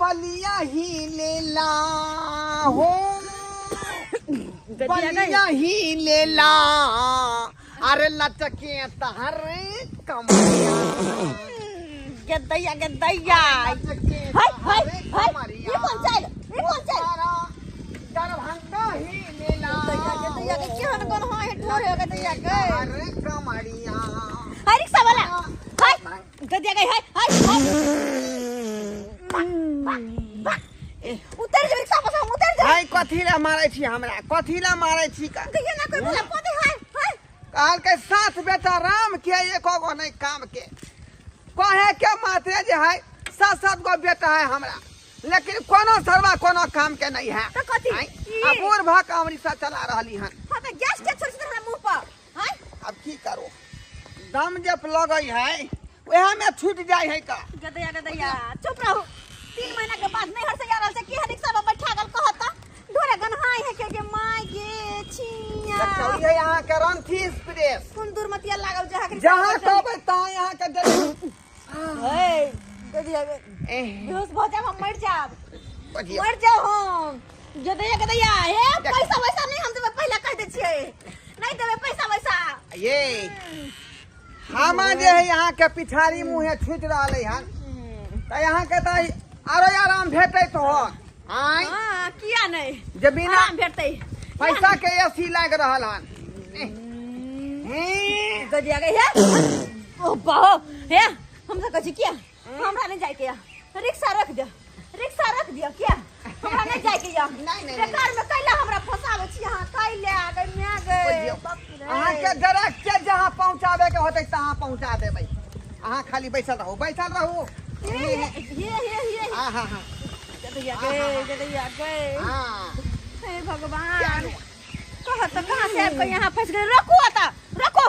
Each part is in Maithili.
बलिया ही लेला हो, बलिया ही लेला, अरे लचके तहर कमरिया। गदैया गदैया, हाय हाय हाय, ये कौन चल, ये कौन चल? दरभंगा ही लेला। गदैया के केहन कोन हाय ठोर हो गदैया के। अरे कमरिया, हाय रिक्शा वाला, हाय गदैया के, हाय हाय हाय, उतर जा रिक्शा पर से, उतर जा। हाय कथी ला मारै छी हमरा, कथी ला मारै छी का? गदैया ना कोई बोला पोते, हाय हाय। कहल के सात बेटा राम के, एको गो नहीं काम के। कहे के माते जे है सात सात गो बेटा है हमरा, लेकिन कोनो सरवा कोनो काम के नहीं है। तो कथी? आ बूढ़ भा के हम रिक्शा चला रहली हन। हां त गैस के छोड़ हमरा मुंह पर। हाय अब की करो, दम जब लगई है वह में छूट जाय है का। गदैया गदैया चुप रहो, 3 महीना के बाद नहीं हर से यार से की रिक्शा पर बैठा गल कहता ढोरे गनहाई है के my गे छिया। देखो ये यहां के रंथी एक्सप्रेस कोन दुर्मतिया लागल जहां के जहां कहबै तहां यहां के ए गदैया बेहोश भ जाब हम, मर जाब, मर जाब हम। गदैया गदैया हे पैसा वैसा नहीं हम देबै, पहला कह दै छियै नहीं देबै पैसा वैसा। ये हम जे है यहाँ के पिछाड़ी मुँहे छूट रहलै हन, त यहाँ के त आरो आराम भेटै तो हन। आय हां किया नहीं जे बिना आराम भेटतै, पैसा के एसी लाग रहल हन। गदिया गई हे, ओ बाहो हे, हम त कहै छी किया हमरा नहीं जाय के या, रिक्शा रख दे, रिक्शा रख दिया, किया हमरा नहीं जाय के या। नहीं नहीं, बेकार में कैला हमरा फसाबै छी अहाँ, कैला गई मैं गई। अहाँ के जरा के जहाँ पहुँचाबे के होतै तहाँ पहुँचा देबै, अहाँ खाली बैसल रहू, बैसल रहू। हे हे हे हे, हां हां हां, गदैया गई गदैया गई। हां हे भगवान, कह त कहां से आबि के यहाँ फंस गए। रखो आता रखो,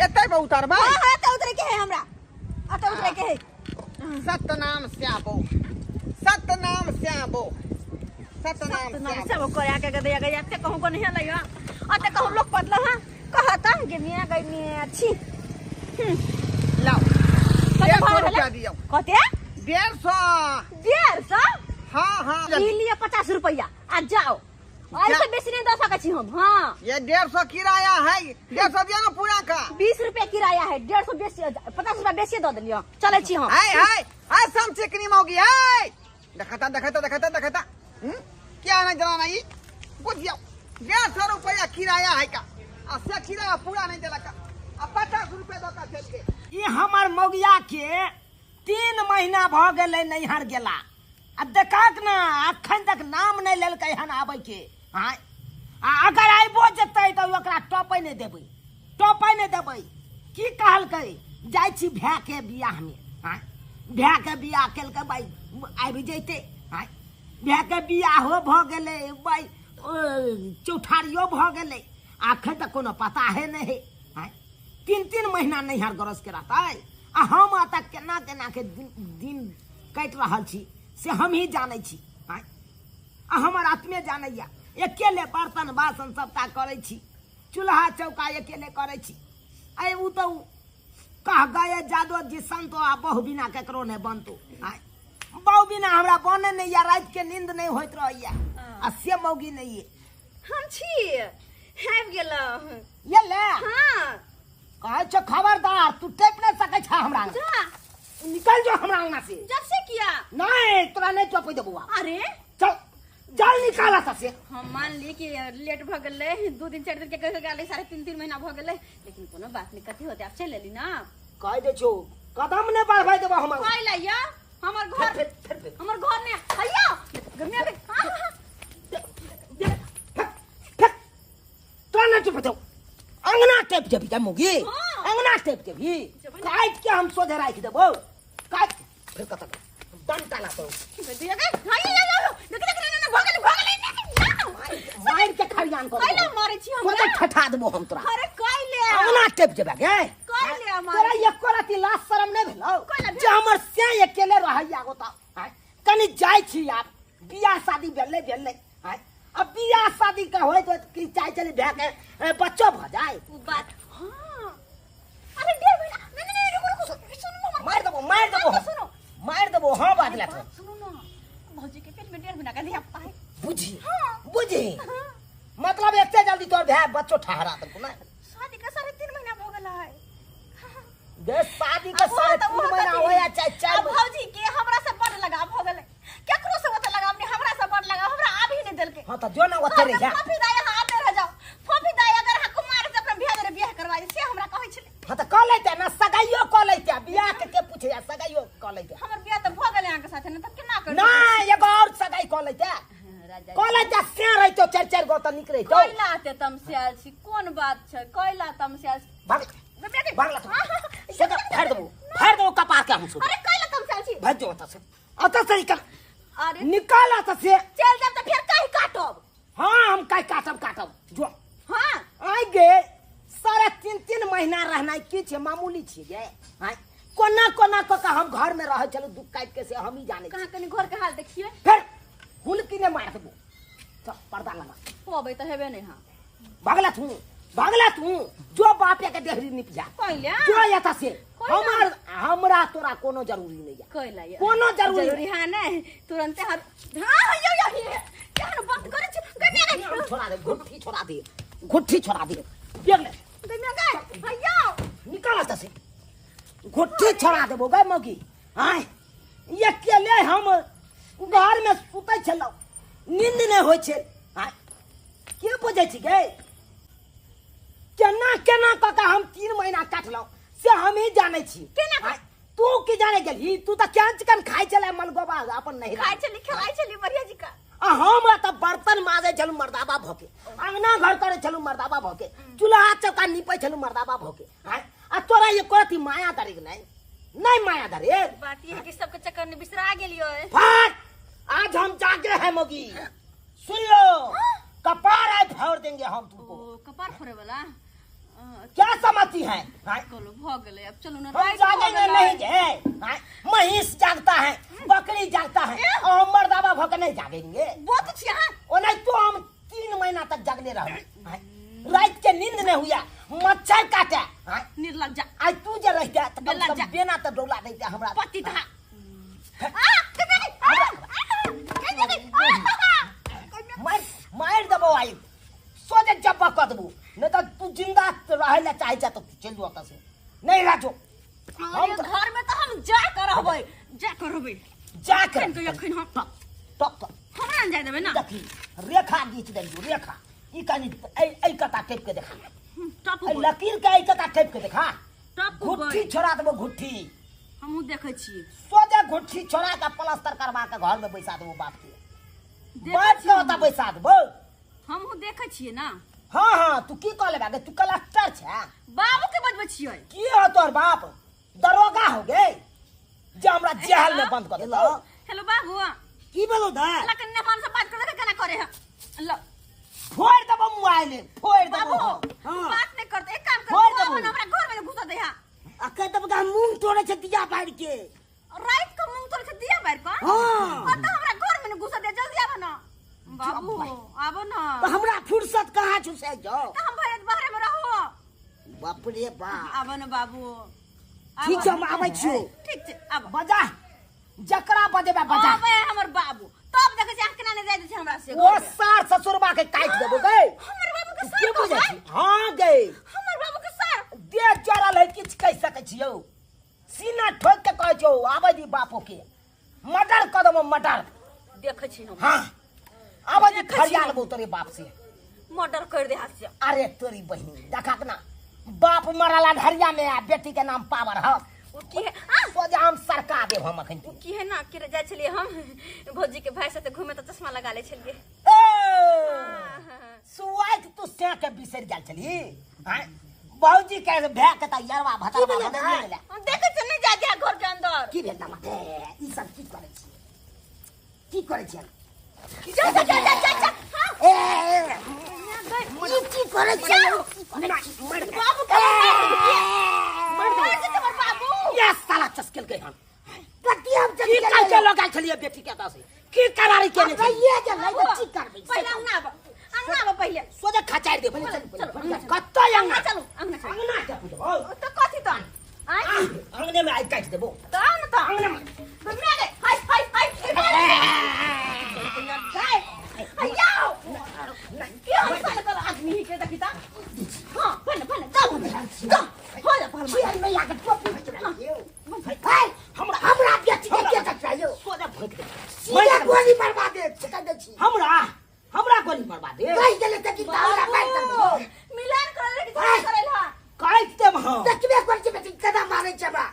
एतै पर उतरबै। हां हां एतै उतरे के है हमरा, एतै उतरे के है। सतनाम श्याबो, सतनाम श्याबो, सतनाम श्याबो करया के गदैया गई। एते कहूं को नहीं लइया, अते कहूं लोग पतला। हां कहता गे मिया गई मिया छी। लाओ 150 रुपया दियो। कते? 150। 150? हां हां ई लिया 50 रुपया आ जाओ, ऐसे बेसी नहीं दऽ सकै छी हम। हां ये 150 किराया है, 150 दिया ना पूरा का। 20 रुपया किराया है, 150 बेसी, 50 रुपया बेसी दऽ देलियो, चलै छी हम। हाय हाय हाय, सम चिकनी मौगी हाय, देखता देखता देखता देखता क्या नहीं जलाना ई बुझियो। 150 रुपया किराया है का, आ से किराया पूरा नहीं देला का, आ 50 रुपया दऽ का चल के। ई हमर मौगिया के 3 महीना भ गेलै नैहर गेला, आ देखाक ना अखन तक नाम नहीं लेलकै हन आबै के। हाँ आ अगर आइबो जेतै तऽ ओकरा टपै नहि देबै, टपै नहि देबै। की कहलकै, जाइ छी भाय के बियाह में। हाँ भाय के बियाह केलकै भाई आबि जैतै। हाँ भाय के बियाहो भऽ गेलै भाई, चौठारियो भऽ गेलै, अखन तक कोनो पता है नहीं है। हाँ 3-3 महीना नैहर गरज के रहतै, आ हम एतऽ केना केना के दिन काटि रहल छी से हमही जानै छी। हाँ आ हमर आत्मे जानैया, अकेले बर्तन बासन सबटा करै छी, चूल्हा चौका अकेले करै छी। अरे उ तऽ कह गए जादो जी संतो, आ बहु बिना केकरो नहि बनतो। आय बहु बिना हमरा बने नहि या, राति के नींद नहि होइत रहैया, आ से मौगी नहि ये। हम छी आबि गेलहुँ। ये ले। हां कहै छौ खबरदार, तू टेप नहि सकै छ हमरा। जा निकल जो हमरा अंगना से। जब से किया नहीं तोरा नहीं टपै देबौ। अरे चल चल निकाल एतऽ से। हम मान ली कि लेट भ गेलै, 2 दिन 4 दिन के कहि गेलै, 3.5 महीना भ गेलै, लेकिन कोनो बात नहीं, कथी होतै आब चलि एली ना। कहि दै छौ कदम नहि बढ़बै देबौ हमर। कहि लइया हमर घर, फिर हमर घर ने हैया गमिया के। हां हां तोरा नहि टपै देबौ, अंगना टेप जेबही गे मौगी, अंगना टेप जेबही, काटि के हम सोझे राखि देबौ, काटि फिर कतऽ डंटा लातो। गदिया के हैया या देख देख ना भऽ गेलै, भऽ गेलै, मारि के खरियान कर कैला मारै छी हमरा, कतऽ ठठा देबौ हम तोरा। अरे कैले अंगना टेप जेबे गे, कैले मारै तोरा एको राति लाज शरम नहि भेलौ जे हमर से अकेले रहैया गोता। कनि जाइ छी आब, बियाह शादी भेलै भेलै, अब बियाह शादी के होइत होइत की चाहे चली भए के बच्चो भऽ जाय। उ बात हां अरे 1.5 महीना नहीं नहीं रुको रुको सुनो, मारि देबो, मारि देबो, सुनो मारि देबो। हां बात ले सुनो ना, बुझी बुझी मतलब एते जल्दी तोर भाई बच्चो ठहरा देलको ना। शादी के 3.5 महीना हो गेल है। गे शादी के 3.5 महीना होया चाहे 4 महीना। भौजी के हमरा से बड़ लगाव हो गेलै, केकरो से ओते लगाव नहीं, हमरा से बड़ लगाव, हमरा आब ही नहीं देलके। हां त जो ना ओते रह जा। फोफी दाई यहां आते रह जाओ, फोफी दाई अगर हा कुमार से अपना बियाह दे बियाह करवा दे से हमरा कहै छलै। हां त क लैते ना सगाइयो क लैते, बियाह के पूछे या सगाइयो क लैते। हमर बियाह त भ गेलै अहाँ के साथे ना त केना कर ना एगो और सगाई क लैते क लैते से रहितो 4-4 गो त निक रहितो। कैला ते तमस्याल छी, कोन बात छै कैला तमस्याल छी? भाग भागला तो से त फाड़ देबो, फाड़ देबो कपार के हम सुन। अरे कैला तमस्याल छी? भाग जो ओतऽ से, ओतऽ से निकल। अरे निकल ओतऽ से। चल जाब त फेर काहे काटब? हां हम काहे काटब काटब जो। हां आइ गे 3.5 महीना रहनाइ की छै मामूली छी गे? हां कोना कोना क के हम घर में रहै छलु दुख काटि के से हम ही जानै। कहां कनी घर के हाल देखिए। फिर हुलकी ने मार देबो। चल पर्दा लगा। होबै त हेबे नै। हां भागला तू भागला तू जो बापे के देहरी निप जा कैला जो एता से हमर हमरा तोरा कोनो जरूरी नहीं है। कैला कोनो जरूरी जरूरी है नहीं तुरंते हाथ। हां यो यो केहन बात करै छी गने गने छोड़ा दे घुट्ठी छोड़ा दे घुट्ठी छोड़ा दे देख ले गने गए भैया निकाल एता से घुट्ठी छोड़ा देबो गए मौगी। हां ये अकेले हम घर में सुतै छलौ नींद नहीं होय छै। हां के बुझै छी गे केना केना क के हम 3 महीना काटलौ से हम ही जानै छी। केना तू की जाने गेलही? तू त केहन चिकन खाइ छलै मलगोबा अपन नहीं खाइ छली खेलाइ छली बढ़िया जी का। आ हम त बर्तन माजै छलु मर्दाबा भके, अंगना घर करै छलु मर्दाबा भके, चूल्हा चौका नीपै छलु मर्दाबा भके। हां आ तोरा ये करती माया दरेग नहीं नहीं माया दरे। बात ये है कि सबके चक्कर में बिसरा गेलियो। फाट आज हम जागे हैं मोगी सुन लो कपार आए फोड़ देंगे हम तुमको। ओ कपार फोड़े वाला क्या समझती है? चलो भ गेलै अब चलो ना। हम जागेंगे नहीं जे महीस जागता है बकरी जागता है और मर्दाबा भके नहीं जागेंगे। वो तो छी हां ओ नहीं तो हम 3 महीना तक जागले रहे, रात के नींद नहीं हुआ, मच्छर काटे। निर्लज्ज आज तू जे रहते त कम से कम बेना त डोला देते हमरा पति था। मार मार देबो आई सोजे जब्बा क देबो नहीं तो तू जिंदा रहे ला चाहे जा तो चल जो से नहीं राजो। हम घर में तो हम जा कर रहबै जा कर रहबै जा कर तो अखन हम टप टप हमरा न जाय देबै ना। देखी रेखा घीच देलियो रेखा ई कनी ऐ ऐ कता टेप के देखा टप लकीर के ऐ कता टेप के देखा टप घुट्ठी छोड़ा देबो घुट्ठी हमहु देखै छी सोजे घुट्ठी छोड़ा के प्लास्टर करवा के घर में बैसा देबो बाप के बाप के ओता बैसा देबो। हमहु देखै छियै ना। हां हां तू की कह लेबा तू कलेक्टर छे बाबू के बजबै छियै की हो तोर बाप दरोगा हो गे जे हमरा जेल में बंद कर देलो। हेलो बाबू की बोलो दा लकन मेहमान से बात कर केना करे है ल फोड़ देबो मोबाइल फोड़ देबो। हां बात नहीं करते एक काम कर हमरा घर में घुसा दे। हां आ कह देबो का मुंह तोड़े छै दिया बाहर के रात को मुंह तोड़े छै दिया बाहर का। हां त हमरा घर में घुसा दे जल्दी आबो ना बाबू आबो ना। तो हमरा फुर्सत कहां छु से जाओ त हम भरे बाहर में रहो। बाप रे बाप आबो ना बाबू ठीक छै हम आबै छियो। ठीक छै आबो बजा जकरा बजेबा बजा आबे हमर बाबू तब देखै छी अहाँ केना नै जाय दै छै हमरा से ओ सार ससुरबा के काटि देबो गै। हमर बाबू के सार के बुझै छी? हां गै हमर बाबू के सार दे जरल है किछ कहि सकै छियौ सीना ठोक के कहै छियौ आबै दी बापो के मर्डर क देबो मर्डर देखै छी हम। हां आबै दी फरियाल लेबो तोरे बाप से मर्डर कर दे हाथ से। अरे तोरी बहिन देखा ना बाप मरला ढरिया में आ बेटी के नाम पावर ह ओ की है सोजा हम सरका देब हम अखन। ओ की है ना के जाय छलिए हम भौजी के भाई साथे घूमे त चश्मा लगा ले छलिए। ए सुआइत तू से के बिसर गेल छली। हां भौजी के भाई के त यरवा भतरवा बना लेला हम देखै छी नहीं जाय दे घर के अंदर। की भेल दामा ई सब की करै छी की करै छी जा जा जा जा जा। हां ए ई की करै छी बाबू के मर जेतै हमर बाबू या साला चस्केल के हम कति हम की काल के लगा छलिए बेटी के ता से की करारी केने छलिए ये जे नहीं त की करबै पहिले अंगना आब अंगना आब पहिले सोझे खचारि दे चलू, चलू, कत्तो अंगना चलू अंगना चलू अंगना के पूजबो त कथि त आइ अंगने में आई काटि देबो त आउ न त अंगने में घुमिया गए हाय हाय हाय हाय भोंक दे सीधा गोली मरवा दे छका दे छी। हमरा हमरा गोली मरवा दे रहि गेलै त की हमरा मारि दे। मिलान करल के झगड़ा करल हा काटि देब हम। देखबे करै छै बेटी केना मारै छै हमरा।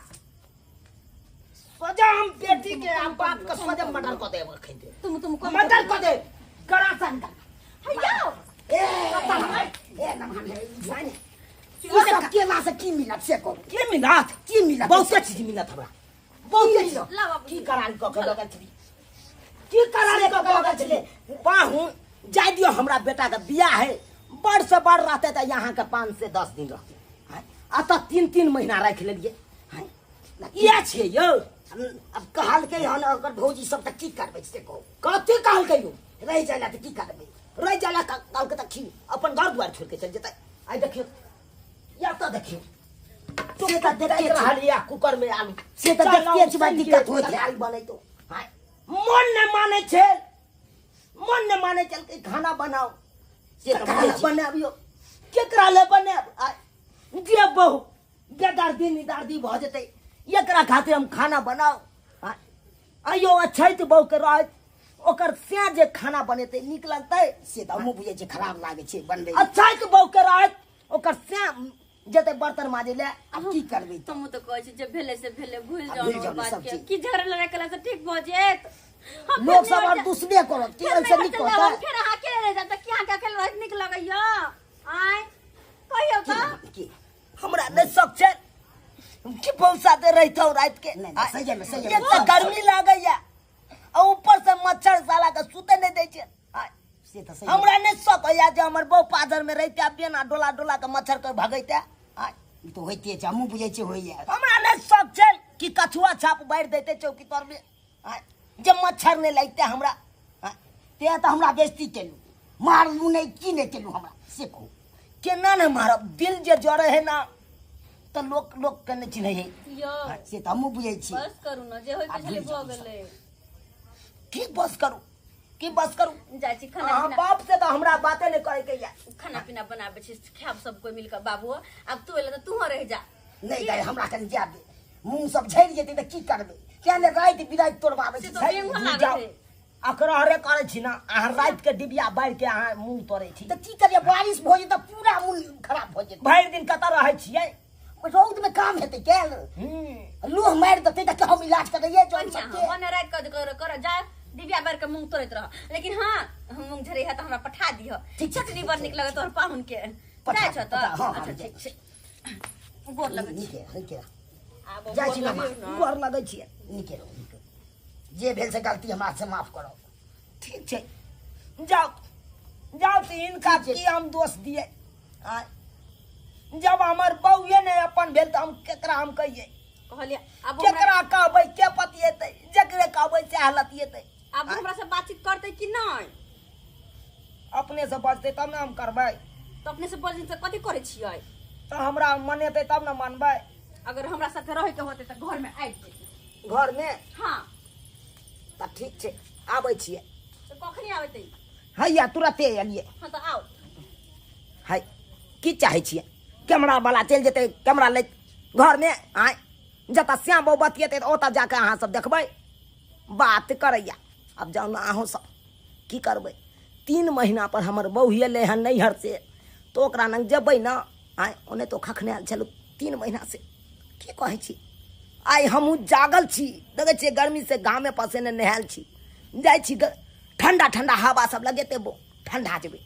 सोजा हम बेटी के आ बाप के सोजा मर्डर क देब अखन दे। तुम कम मर्डर क दे करा सन हैया ए ए नमन है ई सब केला से की मिलत से कहू की मिलत की मिलत? बहुते चीज मिलत हमरा बहुते चीज। लाओ बाबू की करारी क के लगल छली की करारी क के लगल छली पाहुन जाय दियो हमरा बेटा के बियाह है बड़ से बड़ रहते त यहाँ के 5 से 10 दिन रहते आ त 3-3 महीना राखि लेलिए इएह छियै यौ। अब कहलकै हन अगर भौजी सब त की करबै से कहू। कथी कहलकै यौ? रहि जाय ला त की करबै? रहि जाय ला कहलकै त की अपन घर दुआर छोड़ के चलि जेतै। आइ देखियौ या त देखियौ से त देखते रहल या कुकर में आलू से त देखते छी भाई दिक्कत होइत है। तरकारी बनैतो मन ने मानै छै मन ने मानै छै कि खाना बनाओ से त खाना बनाबियौ केकरा ले बनाब जे बहु बेदर्दी निदर्दी भऽ जेतै एकरा खातिर हम खाना बनाओ। आइयो अछैत बहु के रहत ओकर से जे खाना बनेतै नीक लगतै से त हमहूँ बुझै छियै खराब लागै छै बनबै। अछैत बहु के रहत ओकर से जेतै बर्तन माजै ले। आब की करबै? तुम त कहै छी जे भेलै से भेलै भूलि आब जाउ भूलि जाउ बात सब के चीज। की झगड़ा लड़ाई केला से ठीक भऽ जायत। हम लोक फेर सब नहि और दुश्मने करत की फेर एहिसँ नहि नीक चलि जायब, होतै? हम फेर अहाँ अकेले रहि जायब त की अहाँके अकेले रहैत नीक लगैया? आँय कहियौ त की हमरा नहि शौक छै कि बहु साथे रहितहुँ राति के। नहि, नहि, सही मे, सही मे। एक त गर्मी लागैया आ ऊपर से मच्छर साला के सुते नहि दै छै। से त सही मे। हमरा नहि शौक होइया जे हमर बहु पाजर में रहिते बेना डोला डोला के मच्छर के भगैते। ई त होइते छै हमहूँ बुझै छियै होइया। हमरा नहि शौक छै कि कछुआ छाप बारि दैते चौकी तर में जे मच्छर नहि लगते हमरा। ते त हमरा बेइज्जती केलू मारलू नहि की नहि केलू हमरा से कहू। केना नहि मारब? दिल जे जरे है ना त लोक लोक के नहि चिन्है है। यौ से त हमहूँ बुझै छी। बस करू न जे होइके आब छलै भूलि भऽ जाउ गेलै। की बस करू की बस करू? जाइ छी खाना अहाँ पीना बाप से त हमरा बाते नहि करे के या। खाना पीना बनाबै छी खायब सब कोइ मिलके बाबू। आब तू एले त तूहो रहि जा। नहि दाइ हमरा कनि जाय दे मुँह सब झड़ि जेतै त की करबै? किया ने राति बिराति तोड़बाबै से छी। त बेंगो लागै जाउ। है। अकरहरे करै छी ना अहाँ राति के डिबिया बारि के अहाँ मुँह तोड़ै छी त की करियै? बारिश भऽ जेतै त पूरा मुँह खराब भऽ जेतै। भरि दिन कतऽ रहै छियै? रौद में काम हेतै कैल लोह मारि देतै त हम इलाज करैयै जन बढ़िया सबके। हँ मने राति कऽ कर कर जा डिबिया बारि के मुँह तोड़ैत रह लेकिन हाँ मूँग झरै है त हमरा पठा दिह। ठीक छै, चटनी बड़ नीक लगत तोहर पाहुन के। पठा जाइ छौ त? पठा, हँ, अच्छा हँ, ठीक छै गोर लगै छी। नीके नीके आब जाइ गोर छी मामा। लगियौ न। गोर लगै छियै। नीके रहू नीके रहू। जे भेल से गलती हमरा से माफ करब। ठीक छै जाउ जाउ त हिनका की हम दोष दियै? जब हमर बहुए नहि अपन भेल त हम केकरा हम कहियै? कहलियै आब केकरा कहबै? के पतिएतै? जकरे कहबै सएह लतिएतै। आब हमरा से बातचीत करतै कि नहि? अपने से बजतै तब ने हम करबै। त अपने से बजै त कथी करै छियै? त हमरा मनेतै तब ने मानबै। अगर हमरा साथे रहै के होतै त घर में आबि जेतै। घर में? हाँ। त ठीक छै आबै छियै। त कखनी आबेतै? हैया तुरते एलियै। हाँ त आउ। है की चाहै छियै? कैमरा वाला चलि जेतै कैमरा लैत घर में आय जतऽ श्याम बहु बतियेतै त ओतऽ जाके अहाँ सब देखबै बात करैया। आब जाउ ने अहूँ सब की करबै? 3 महीना पर हमर बहु एलै हन नैहर से त ओकरा लग जेबै न आय ओने तो खखने आयल छलहुँ 3 महीना से। की कहै छी? आइ हमहूँ जागल छी देखै छियै गर्मी से घामे पसेने नहायल छी। जाइ छी ठंडा ठंडा हवा सब लगेतै बो ठंडा जेबै।